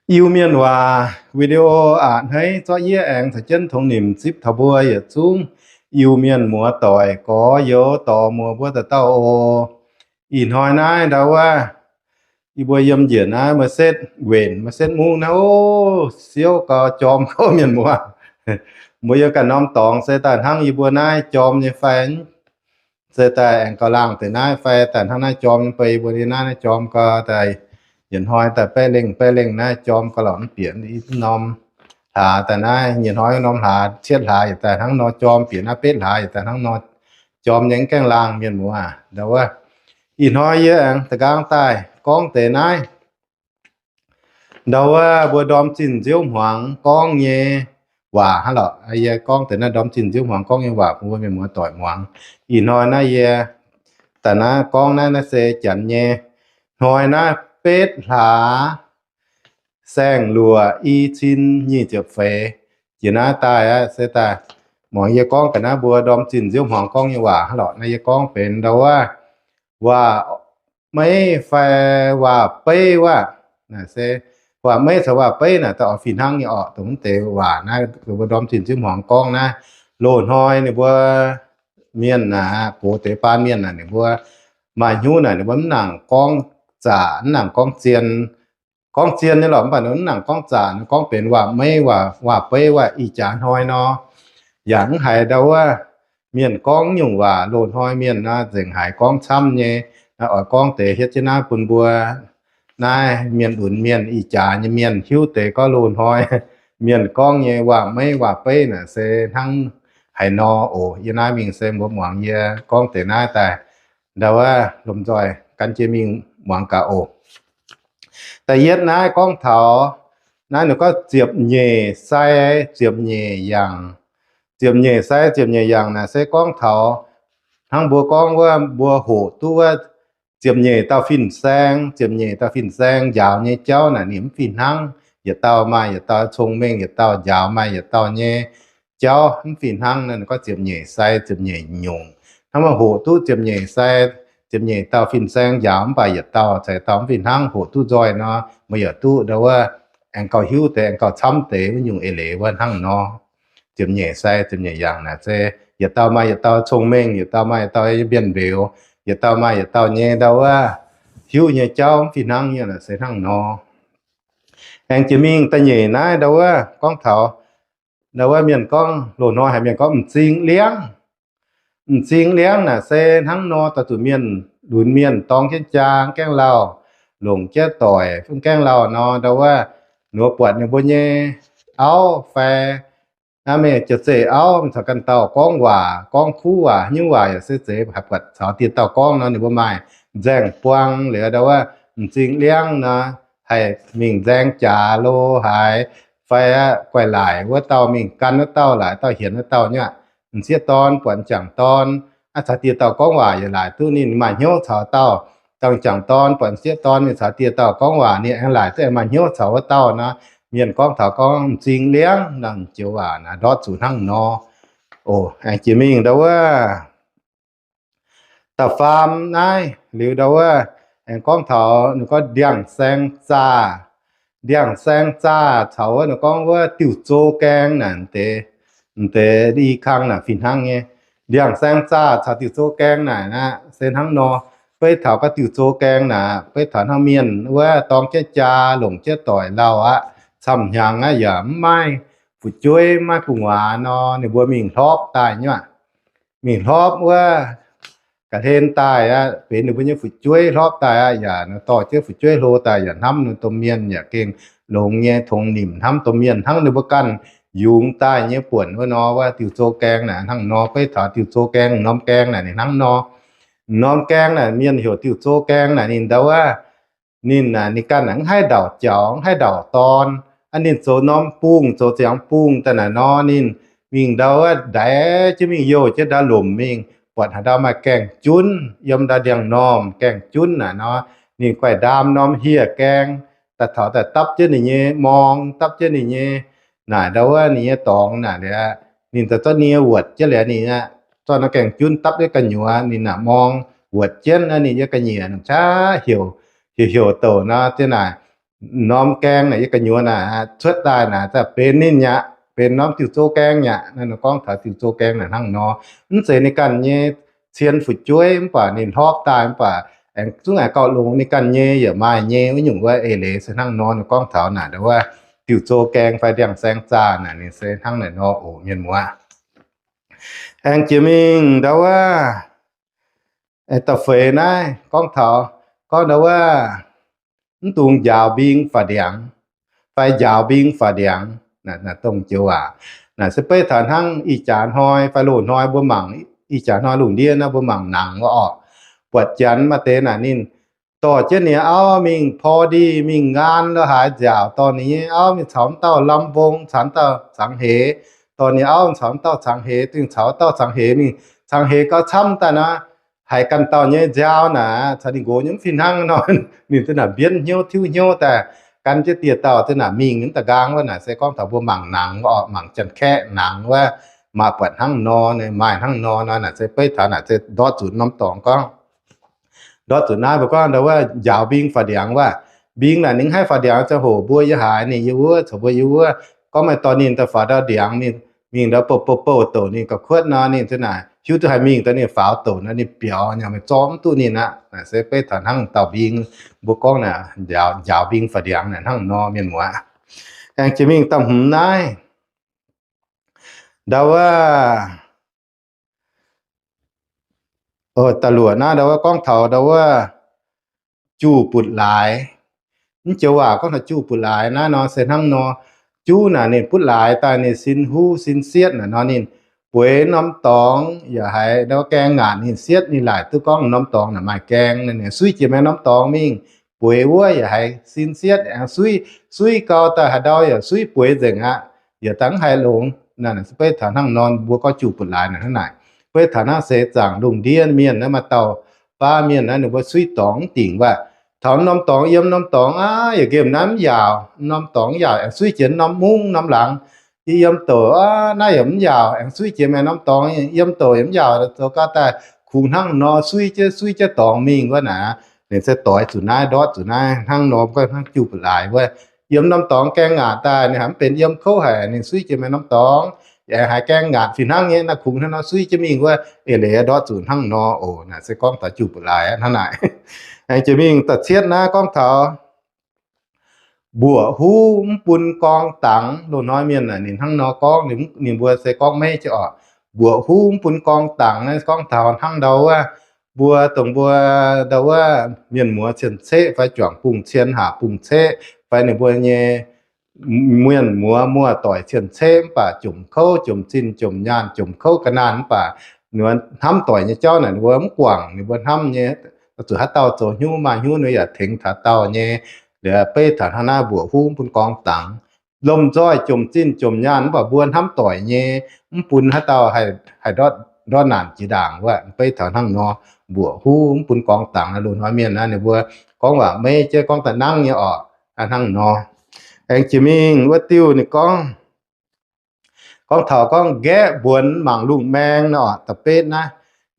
Iu-Mienh waac video a'hneiv zorqv yie aengx caux jienv tongx nimc zipv taux mbuo yietc zungv Iu-Mienh muoz-doic gorx-youz dorh muoz mbuo dauh dauh oc. Ih hnoi naaiv ndau wuov, yie mbuo yiem njiec naaiv maaih setv nquenc, maaih setv mungv naaiv, o, siouv gau, jorm gau mienh muoz. Mbuo yiem ganh norm dorngx se daaih hnangv yie mbuo naaiv jorm nyei fai? Se daaih aengx gauh laangh deix naaiv fai daaih hnangv naaiv jorm nyei? Beiv mbuo nyei naaiv, naaiv jorm gau daaih, yietc hnoi daaih baeqv lengh baeqv lengh naaiv jorm gau lorqc, mv bieqc norm hlaax daaih naaiv, yietc hnoi norm hlaax cietv hlaax yietc daaih hnangv nor jorm, bieqc naaiv betv hlaax yietc daaih hnangv nor jorm nyei, mv gaengh laangh mienh muoz. Ndau wuov, ih hnoi yie aengx da'nqaang daaih gorngv deix naaiv, ndau wuov mbuo ndorm zinh nziouv hmuangx gorngv nyei waac hnangv lorqc. Yie gorngv deix naaiv ndorm zinh nziouv hmuangx gorngv nyei waac bun mbuo mienh muoz-doic muangx. Ih hnoi naaiv yie daaih naaiv gorngv naaiv, naaiv se janx nyei hnoi naaiv betv hlaax saeng-luoqc i cin nyic ziepc feix. Jiex naaiv daaih aqv, se daaih muangx yie gorngv ga'naaiv mbuo ndorm zinh nziouv hmuangx gorngv nyei waac hnangv lorqc. Naaiv yie gorngv benx ndau wuov, waac-meiv fai waac-beiv wuov. Naaiv se waac-meiv caux waac-beiv naaic daaih oix fih hnangv nyei orqc. Dongh mv deix waac naaiv mbuo ndorm zinh nziouv hmuangx gorngv naaiv, loz-hnoi ninh mbuo mienh naaic, gox deix baan mienh naaic, ninh mbuo maaih hnyouv naaic ninh mbuo mv nangc gorngv zaqc, mv nangc gorngv zien. Gorngv zien nyei lorqc, mv baac ninh mv nangc gorngv zaqc, ninh gorngv benx waac-meiv, waac-beiv, waac ih jaax hnoi nor. Yaac mv haiz ndau wuov mienh gorngv nyungc waac, loz-hnoi mienh nor nzengc haiz gorngv camv nyei. Oix gorngv deix hietv jienv naaiv bun mbuo naaiv mienh lunx mienh, ih jaax nyei mienh hiuv deix gorngv loz-hnoi mienh gorngv nyei waac-meiv waac-beiv naaic se hnangv haaix nor oc. Yie naaiv mingh se mbuo muangx yie gorngv deix naaiv daaih, ndau wuov lomh nzoih gan jienv mingh muangx gaax oc. Da'yietv naaiv gorngv taux naaiv ninh gorngv ziepc nyeic sai ziepc nyeic yaangh. Ziepc nyeic sai ziepc nyeic yaangh naaic se gorngv taux hnangv mbuo gorngv wuov, mbuo hoqc duqv wuov ziepc nyeic dauh fin-saeng, ziepc nyeic dauh fin-saeng njaaux nyei jauv naaic ninh mv fih hnangv. Yietc dauh maaih yietc dauh cong-mengh, yietc dauh njaaux maaih yietc dauh nyei jauv mv fih hnangv nor, ninh gorngv ziepc nyeic sai ziepc nyeic nyungc. Hnangv maaih hoqc duqv ziepc nyeic sai ziepc nyeic dauh fin-saeng njaaux mv baac yietc dauh caux yietc dauh mv fih hnangv, hoqc duqv nzoih nor, mbuo yaac duqv ndau wuov aengx gauh hiuv deix, aengx gauh camv deix wuov nyungc eix leiz wuov hnangv nor. Ziepc nyeic sai ziepc nyeic yaangh naaic se yietc dauh maaih yietc dauh cong-mengh, yietc dauh maaih yietc dauh mienh mbeux, yietc dauh maaih yietc dauh nyei ndau wuov hiuv nyei jauv mv fih hnangv nyei naaic se hnangv nor. Aengx jiex mingh da'nyeic naaiv ndau wuov gorngv taux ndau wuov mienh gorngv, loz-hnoi haiz mienh gorngv m'zing liangv. M'zing liangv naaic se hnangv nor, daaih zuqc mienh lunx mienh dorng jienv jaa mv gaengh lauh, longc jienv doic mv gaengh lauh nor, ndau wuov ninh mbuo buatc ninh mbuo nyei auv fai naaiv mingh jiex zeiv auv mingh caux ganh dauh gorngv waac, gorngv kuv waac, haaix nyungc waac yaac se zeiz haih buatc caux dieh dauh gorngv nor, ninh mbuo maaih nzaeng buang liuz ndau wuov m'zing liangv nor, haih mingh nzaeng jaax lo haaix, fai guaih laaic wuov dauh mingh gan wuov dauh, laaic dauh hienx wuov dauh nyei. M'sieqv dorn buatc m'jangc dorn caux dieh dauh gorngv waac yaac laaic duqv ninh maaih hnyouv caux dauh. Dangh m'jangc dorn buatc m'sieqv dorn mingh caux dieh dauh gorngv waac, ninh aengx laaic duqv aengx maaih hnyouv caux wuov dauh nor. Mienh gorngv taux gorngv m'zing liangv nor, joux waac naaic ndortv zuqc hnangv nor. Oc, aengx jiex mingh ndau wuov da'faam naaiv liuz ndau wuov aengx gorngv taux ninh gorngv ndiangx-saeng zaah. Ndiangx-saeng zaah caux wuov ninh gorngv wuov diuh zoh gaeng naaic, m'deix, m'deix i kang naaic fih hnangv nyei. Ndiangx-saeng zaah caux diuh zoh gaeng naaic naaic se hnangv nor. Beiv taux gorngv diuh zoh gaeng naaic, beiv taux hnangv mienh wuov dorng jienv jaa, longc jienv doic lauh aqv, camv-hnyangx aqv, yaac mv maaih fu'jueiv, mv maaih gu'nguaaz nor, ninh mbuo mingh hlorpv daaih nyei aqv. Mingh hlorpv wuov ga'hlen daaih aqv, benx ninh mbuo nyei fu'jueiv hlorpv daaih aqv, yaac dorh jienv fu'jueiv hlo daaih yaac hnamv ninh domh mienh, yaac gengh longx nyei tongx nimc hnamv domh mienh hnangv ninh mbuo ganh yungz daaih nyei buonc wuov nor. Wuov diuh zoh gaeng naaic hnangv nor. Beiv taux diuh zoh gaeng, norm gaeng naaic ninh hnangv nor. Norm gaeng naaic mienh heuc diuh zoh gaeng naaic ninh ndau wuov ninh naaic ninh ganh naaic mv haih ndauc jaux, mv haih ndauc dorn. Aa, ninh zoux norm bungh, zoux ziangx bungh daaih naaic nor, ninh mingh ndau wuov ndaix jienv mingh youh jienv ndau lomc mingh, buatc haaix ndau maaih gaengh junv yiem ndau ndiangx-normh gaengh junv naaic nor, ninh guaih ndaam norm hieh gaeng daaih taux daaih dapv jienv ninh nyei morng, dapv jienv ninh nyei naaic ndau wuov ninh nyei dorngx naaic liuz, ninh daaih zorqv nie wuotc jienv liuz ninh aqv, zorqv norm gaengh junv dapv jienv gu'nyuoz ninh naaic morng wuotc jienv aqv, ninh nyei ga'nyiec nor qaqv heuc, heuc heuc douc nor, ziouc naaic norm gaeng naaic yie gu'nyuoz naaic cuotv daaih naaic benx ninh aqv, benx norm diuh zoh gaeng aqv. Naaiv nor gorngv taux diuh zoh gaeng naaic hnangv nor. Mv zeiz ninh ganh nyei cien fu'jueiv mv baac ninh hlorpv daaih mv baac aengx zungv aengx gauh longx ninh ganh nyei yaac maaih nyei wuov nyungc wuov. Eix leiz se hnangv nor, ninh gorngv taux naaic ndau wuov diuh zoh gaeng fai ndiangx-saeng zaah naaic ninh se hnangv naaic nor oc mienh muoz. Aengx jiex mingh ndau wuov da'feix naaiv gorngv taux, gorngv ndau wuov mv dungx njaaux mbing fa'ndiangx, fai njaaux mbing fa'ndiangx. Naaiv dongh joux waac naaic se beiv taux hnangv ih jaax hnoi fai loz-hnoi mbuo mangc, ih jaax hnoi lungh ndiev naaiv mbuo mangc nangx wuov orqc. Buatc janx maaih deix naaic ninh dorh jienv ninh nyei auv mingh พอดี mingh nqaan lo haaix nziaauc, dorh ninh nyei auv mingh caux wuov dauh lamh mbong, caux wuov dauh cangx heix, dorh ninh nyei auv caux wuov dauh cangx heix, dingh caux wuov dauh cangx heix mingh, cangx heix gauh camv daaih nor, haiz ganh dauh nyei nziaaux naaic caux ninh nqox nyei mv fih hnangv nor, ninh za'naaic mbienv hnyouv tiuv hnyouv daaih gan jienv dieh dauh za'naaic mingh mv da'nqaang wuov. Naaic se gorngv taux mbuo mangc nangx wuov orqc, mangc janx-kaeqv nangx wuov, maaih buatc hnangv nor, maaih hnangv nor nor. Naaic se beiv taux naaic se ndortv zuqc norm dorngx gorngv, ndortv zuqc naaiv mbuo gorngv ndau wuov njaaux mbing fa'ndiangx wuov. Mbing naaic ninh haih fa'ndiangx ziangh hoc mbuo yiem haaix ninh yiem wuov, caux mbuo yiem wuov. Gorngv meih dorh ninh daaih faaux ndau ndiangx mingh, mingh ndau bouh bouh bouh douc ninh gauh kuotv nor, ninh za'naaic hiuv duqv haih mingh daaih ninh faaux douc nor ninh biaux nyei, meih zorqv mv duqv ninh aqv. Naaic se beiv taux hnangv dauh mbing, mbuo gorngv naaic njaaux mbing fa'ndiangx naaic hnangv nor mienh muoz. Aengx jiex mingh da'hmz naaiv, ndau wuov da'luoqc naaiv ndau wuov gorngv taux ndau wuov juv butv laaix. Mv joux waac gorngv taux juv butv laaix naaiv nor se hnangv nor, juv naaic ninh butv laaix daaih ninh sin huv sin sietv naaic nor ninh bueix norm dorngx yaac haiz ndau gaeng ngaatc ninh sietv, ninh laaic duqv gorngv norm dorngx naaic maaih gaeng, ninh suiv jiex maengx norm dorngx mingh bueix wuov yaac haiz sin sietv, aengx suiv, suiv gau daaih haaix ndau yaac suiv bueix nzengc aqv, yaac dangv mv haih longx. Naaic beiv taux hnangv nor mbuo gorngv juv butv laaix naaic hnangv naaic. Beiv taux hnangv seix zaangc lungh ndiev mienh naaiv maaih dauh baav mienh naaiv ninh mbuo suiv dorngx mv dingc wuov, taux norm dorngx yiem norm dorngx aqv, yaac nqemh naaiv mv yaauc, norm dorngx mv yaauc, aengx suiv jiex norm mungv norm laangz. Yie yiem douc aqv, naaiv yaac mv yaauc, aengx suiv jiex maengx norm dorngx, yiem douc yaac mv yaauc, zoux gau daaih kungx hnangv nor suiv jienv suiv jienv dorngx mingh wuov naaic. Ninh se doix zuqc naaiv, ndortv zuqc naaiv hnangv nor, mbuo gorngv hnangv juv butv laaix wuov. Yiem norm dorngx gaeng ngaatc daaih ninh haiz mv benx yiem kouv haic, ninh suiv jiex maengx norm dorngx, yaac haiz gaeng ngaatc fih hnangv nyei, naaiv kungx hnangv nor suiv jienv mingh wuov. Eix leiz ndortv zuqc hnangv nor oc. Naaiv se gorngv taux juv butv laaix hnangv naaic. Aengx jiex mingh da'cietv naaiv gorngv taux mbuoqc huv mv bun gorng dangx. Loz-hnoi mienh naaic ninh hnangv nor gorngv, ninh mbuo se gorngv maiv jienv oc. Mbuoqc huv mv bun gorng dangx naaiv gorngv taux hnangv ndau wuov, mbuo dongh mbuo ndau wuov mienh muoz cien-ceqv fai juangc bungx cien haac bungx ceqv fai ninh mbuo nyei mienh muoz muoz-doic cien-ceqv mv baac jomc kouv jomc zinh jomc nyaanh jomc kouv ga'naanh mv baac ninh mbuo hnamv doic nyei jauv naaic ninh mbuo mv guangc, ninh mbuo hnamv nyei zuqc haaix dauh zoux hnyouv maaih hnyouv ninh yaac tengx taux dauh nyei. Liuz beiv taux hnangv naaiv mbuoqc huv mv bun gorng dangx. Lomh nzoih jomc zinh jomc nyaanh mv baac mbuo hnamv doic nyei, mv bun haaix dauh haih ndortv naanc jiex ndaangc wuov. Beiv taux hnangv nor, mbuoqc huv mv bun gorng dangx. Loz-hnoi mienh naaiv ninh mbuo gorngv waac maiv jienv, gorngv da'nangv nyei oc. Hnangv nor. Aengx jiex mingh wuov diuh ninh gorngv, gorngv taux gorngv nqaeqv mbuonx mangc lungh maeng nor, da'betv naaiv,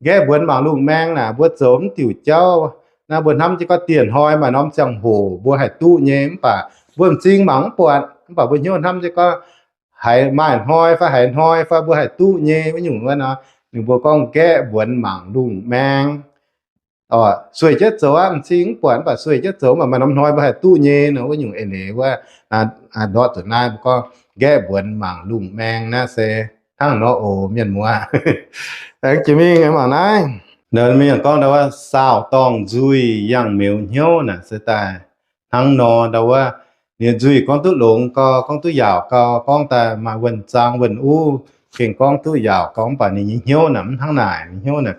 nqaeqv mbuonx mangc lungh maeng naaic mbuo zoux mv diuc jauv naaiv mbuo hnamv jienv gorngv dieh hnoi maaih norm ziangh hoc mbuo haih duqv nyei mv baac mbuo m'zing mangc mv buatc, mv baac mbuo hnyouv hnamv jienv gorngv haiz maaih hnoi fai haiz hnoi fai mbuo haih duqv nyei wuov nyungc wuov nor, ninh mbuo gorngv nqaeqv mbuonx mangc lungh maeng. Sueih jienv zoux aqv, m'zing mv buatc mv baac sueih jienv zoux mv baac maaih norm hnoi mbuo haih duqv nyei nor, wuov nyungc eix leiz wuov. Ndortv zuqc naaiv mbuo gorngv nqaeqv mbuonx mangc lungh maeng naaiv se hnangv nor oc mienh muoz. Aengx jiex mingh mangc naaiv, mienh gorngv ndau wuov saau-dorngh nzuih yangh meuz hnyouv naaic se daaih hnangv nor ndau wuov. Ninh nzuih gorngv duqv longx gau, gorngv duqv yaauc gau, gorngv daaih maaih wuonh zaang wuonh uv, gengh gorngv duqv yaauc gau mv baac ninh nyei hnyouv naaic mv hnangv naaic. Ninh hnyouv naaic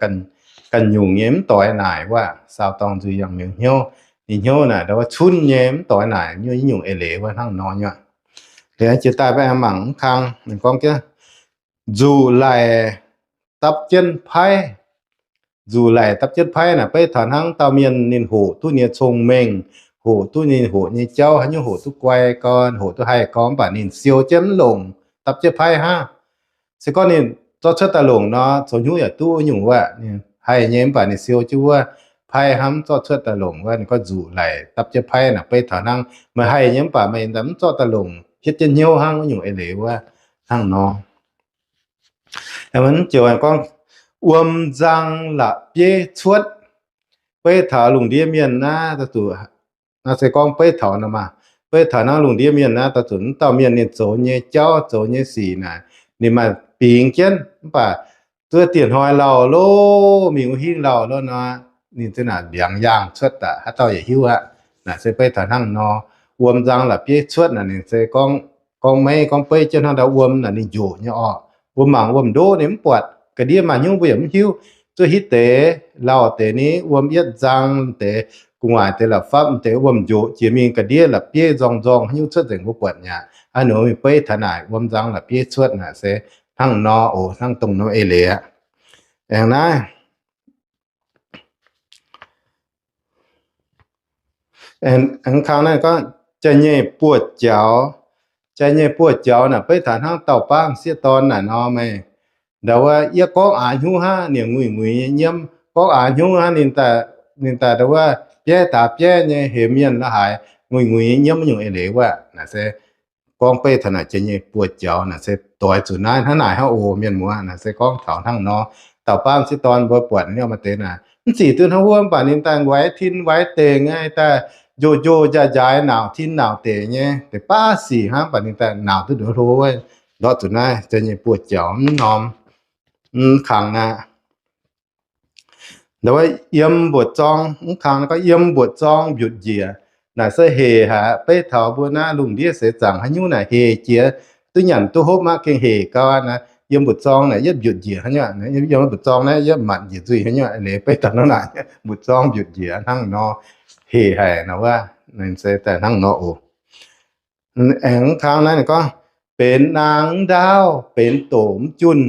ganh nyungc nyei mv doix naaic wuov. Saau-dorngh nzuih yangh meuz hnyouv, ninh hnyouv naaic ndau wuov cunv nyei mv doix naaic, nyungc eix leiz wuov hnangv nor nyei. Liuz jiex daaih mbuo aengx mangc mv kang ninh gorngv jienv nzuqc laic dapv jienv paiv. Nzuqc laic dapv jienv paiv naaic beiv taux hnangv dauh mienh ninh hoqc duqv ninh nyei cong-mengh, hoqc duqv ninh hoqc nyei jauv, haaix nyungc hoqc duqv guai gau, hoqc duqv haih gau mv baac ninh siou jienv mv longc, dapv jienv paiv hnangv. Se gorngv ninh zorqv cuotv daaih longc nor, zoux hnyouv yaac duqv nyungc wuov, haih nyei mv baac ninh siou jienv wuov. paaiv hnangv, mv zorqv cuotv daaih longc wuov. Ninh gorngv nzuqc laic dapv jienv paaiv naaic beiv taux hnangv, meih haih nyei mv baac meih mv zorqv daaih longc hietv jienv hnyouv hnangv, wuov nyungc eix leiz wuov hnangv nor. Mv joux gorngv wuom nzang la'bieiv cuotv. Beiv taux lungh ndiev mienh naaiv, naaiv se gorngv beiv taux nor maah, beiv taux hnangv lungh ndiev mienh naaiv, daaih zuqc mv dauh mienh ninh zoux nyei jauv, zoux nyei sic naaic, ninh maaih bingx jienv, mv baac zuov dieh hnoi lauh lov, mingh wuov hingv lauh lov nor, ninh za'naaic mbiaangx yaangh cuotv daaih, haaix dauh yaac hiuv aqv. Naaic se beiv taux hnangv nor, wuom nzang la'bieiv cuotv naaic, ninh se gorngv, gorngv maiv gorngv beiv jienv hnangv ndau wuom naaic ninh njoqc nyei orqc. Wuom mangc wuom ndoqv ninh mv buatc, ga'ndiev maaih hnyouv mbuo yaac mv hiuv. Zuov hitv deix lauh deix ni, wuom yietv nzang deix, gu'nguaaic deix la'fapv deix, wuom njoqc jiex mingh ga'ndiev la'bieiv nzorng nzorng, hnyouv cuotv nzengc mbuo buatc nyei aqv. Aa, ninh beiv taux naaic wuom nzang la'bieiv cuotv naaic se hnangv nor oc, hnangv dongh norm eix leiz aqv. Aengx naaiv aengx kang naaiv gorngv jai-nyeic buoz-jaux. Jai-nyeic buoz-jaux naaic beiv taux hnangv dauh baav m'sieqv dorn naaic nor meih, ndau wuov yie gorngv aax hnyouv hnangv, ninh nguiz-nguiz nyei nyiemv, gorngv aax hnyouv hnangv, ninh daaih ndau wuov bieiv daaih bieiv nyei hemx mienh la'haaix, nguiz-nguiz nyei nyiemv, wuov nyungc eix leiz wuov. Naaic se gorngv beiv taux naaic jai-nyeic buoz-jaux naaic se doix zuqc naaiv hnangv naaic hnangv oc, mienh muoz. Naaic se gorngv taux hnangv nor, dauh baav m'sieqv dorn mbuo buatc nyei maaih deix naaic mv zic duqv hnangv wuov, mv baac ninh daaih waix tin waix deic nyei, daaih njoh njoh njaaix njaaix, nauc tin nauc deic nyei, deix baav sic hnangv, mv baac ninh daaih nauc duqv nduov hlo wuov. Ndortv zuqc naaiv jai-nyeic buoz-jaux mv norm, mv kang naaiv. Ndau wuov yiem mbuoqc zorng, mv kang naaiv gorngv yiem mbuoqc zorng mbiutc njiec. Naaic se hec haic, beiv taux mbuo naaiv lungh ndiev seix zaangc haaix nyungc naaic hec jiex, duqv nyanc duqv hopv maiv gengh hec gau aqv. Naaiv yiem mbuoqc zorng naaic yietv mbiutc njiec haaix nyungc, yiem mbuoqc zorng naaiv yietv manc njiec nzuih haaix nyungc, leiz beiv taux naaiv naaic mbuoqc zorng mbiutc njiec hnangv nor, hec haic nor wuov. Naaiv se daaih hnangv nor oc. Aengx mv kang naaiv ninh gorngv benx naang mv ndaauv benx doqc mv junh.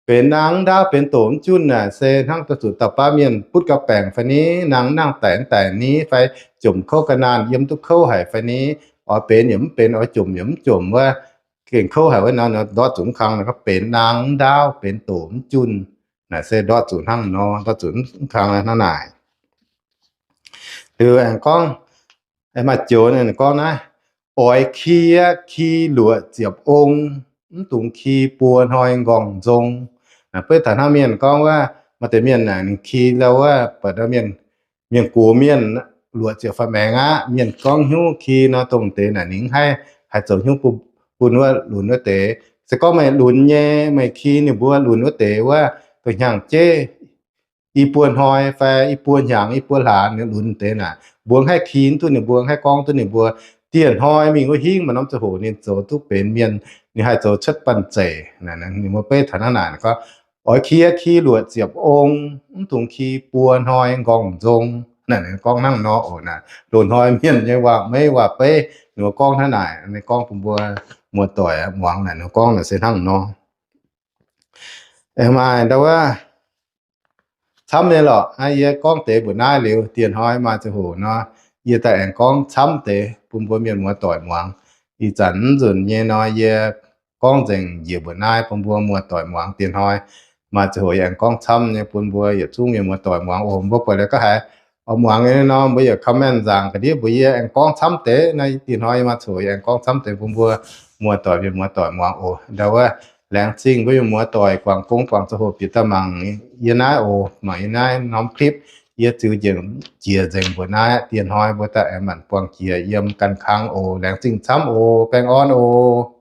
Benx naang mv ndaauv benx doqc mv junh naaic se hnangv daaih zuqc dauh baav mienh butv gau baengc fai ni, naang nangh daic daic ni, fai jomc kouv ga'naanh yiem duqv kouv haic fai ni, oix benx yaac mv benx, oix jomc yaac mv jomc wuov, gengh kouv haic wuov nor, ndortv zuqc mv kang naaic gorngv benx naang mv ndaauv benx doqc mv junh. Naaic se ndortv zuqc hnangv nor, ndortv zuqc mv kang hnangv naaic. Liuz aengx gorngv, maaih joux ninh gorngv naaiv, oix ki aqv, ki luoqc ziepc ong, mv dungx ki buo hnoi nqorngv nzong. Naaic beiv taux hnangv mienh gorngv wuov, maaih deix mienh naaic ninh ki ndau wuov, buatc mienh, mienh gox mienh luoqc ziepc faaux maengx aqv. Mienh gorngv hnyouv ki nor, dongh deix naaic ninh mv haih, haih zoux hnyouv bun wuov lunx wuov deix. Se gorngv meih lunx nyei, meih ki ninh mbuo lunx wuov deix wuov, dongh hnyangx-jeiv i buo hnoi fai i buo hnyangx i buo hlaax ninh lunx deix naaic, mbuo mv haih ki duqv ninh mbuo, mv haih gorngv duqv ninh mbuo. Dieh hnoi mingh wuov hingv maaih norm ziangh hoc ninh zoux duqv benx mienh, ninh haih zoux cuotv banh zeic. Ninh mbuo beiv taux hnangv naaic gorngv, oix ki aqv, ki luoqc ziepc ong, mv dungx ki buo hnoi nqorngv nzong. Naaic ninh gorngv hnangv nor oc. Naaic loz-hnoi mienh nyei waac-meiv waac-beiv ninh mbuo gorngv hnangv naaic, ninh gorngv bun mbuo muoz-doic muangx. Naaic ninh gorngv naaic se hnangv nor. Aengx maaih ndau wuov camv nyei lorqc. Yie gorngv deix mbuoqc naaiv liuz, dieh hnoi maaih ziangh hoc nor, yie daaih aengx gorngv camv deix bun mbuo mienh muoz-doic muangx. Ih zanc mv nzunc nyei nor, yie gorngv nzengc njiec mbuoqc naaiv bun mbuo muoz-doic muangx. Dieh hnoi maaih ziangh hoc yie aengx gorngv camv nyei bun mbuo yietc zungv mienh muoz-doic muangx oc. Mbuo buatc liuz ga'haiz oix muangx nyei nor, mbuo yietc comment nzaangc ga'ndiev mbuox yie aengx gorngv camv deix. Naaiv dieh hnoi maaih ziangh hoc yie aengx gorngv camv deix bun mbuo muoz-doic mienh muoz-doic muangx oc. Ndau wuov, laengz zingh mbuo mienh muoz-doic guangc gong guangc ziangh hoc bieqc daaih mangc yie naaiv oc. Mangc yie naaiv norm clip, yie ziux njiec nzengc mbuoqc naaiv. Dieh hnoi mbuo daaih aengx manc buangh jiex yiem ganh kang oc. Laengz zingh camv oc. Baengh orn oc.